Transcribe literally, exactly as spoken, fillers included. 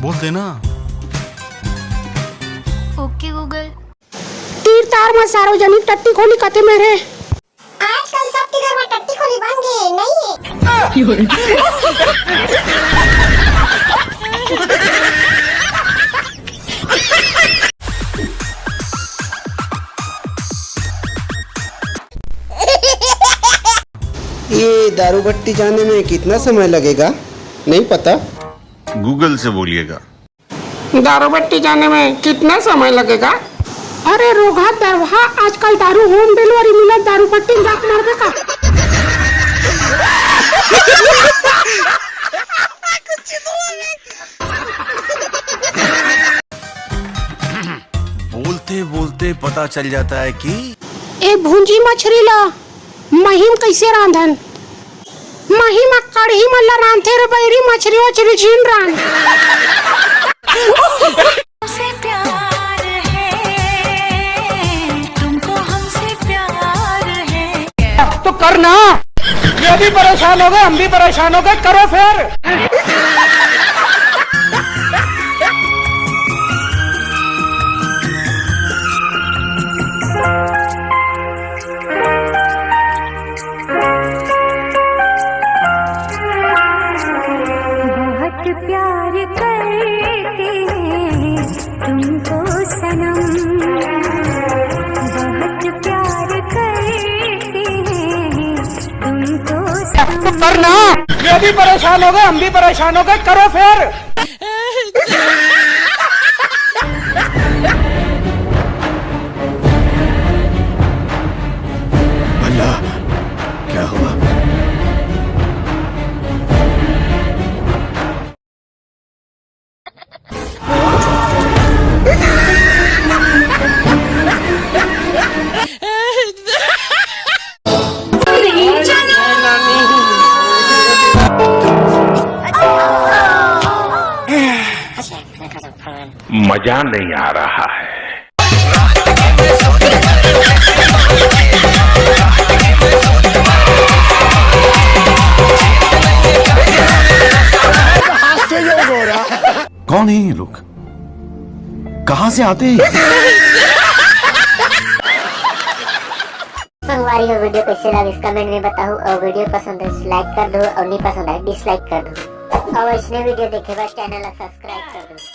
बोल देना। ओके गूगल। तीर तार म सार्वजनिक टट्टी खोली कते मेर हे? आजकल सबके घर म टट्टी खोली बन गे, नहीं? ये दारू भट्टी जाने में कितना समय लगेगा, नहीं पता। गूगल से बोलिएगा। दारू भट्टी जाने में कितना समय लगेगा? अरे रोगहा दरभा, आजकल दारू होम डिलीवरी मिलत, दारू भट्टी जाके मरबे का? बोलते बोलते पता चल जाता है कि ए भुंजी मछरी ला महीम कइसे रांधन? महीम कड़ही मन ला रांधथे रे बइरी, मछरी वछरी झिन रांध। हमसे प्यार है, तुमको हमसे प्यार है। तो करना, ये भी परेशान हो गए, हम भी परेशान हो गए, करो फिर। बहुत प्यार करते हैं तुमको सनम, बहुत प्यार करते हैं तुमको सनम। करना, ये भी परेशान हो गए, हम भी परेशान हो गए, करो फिर। भला क्या हुआ? मजा नहीं आ रहा है। कौन है ये लोग? कहाँ से आते हैं? संगवारी हो, वीडियो कैसे लगिस कमेंट में बताहू, और वीडियो पसंद है लाइक कर दो, और नहीं पसंद है डिसलाइक कर दो, और इसने वीडियो देखे बाद चैनल ला सब्सक्राइब कर दो।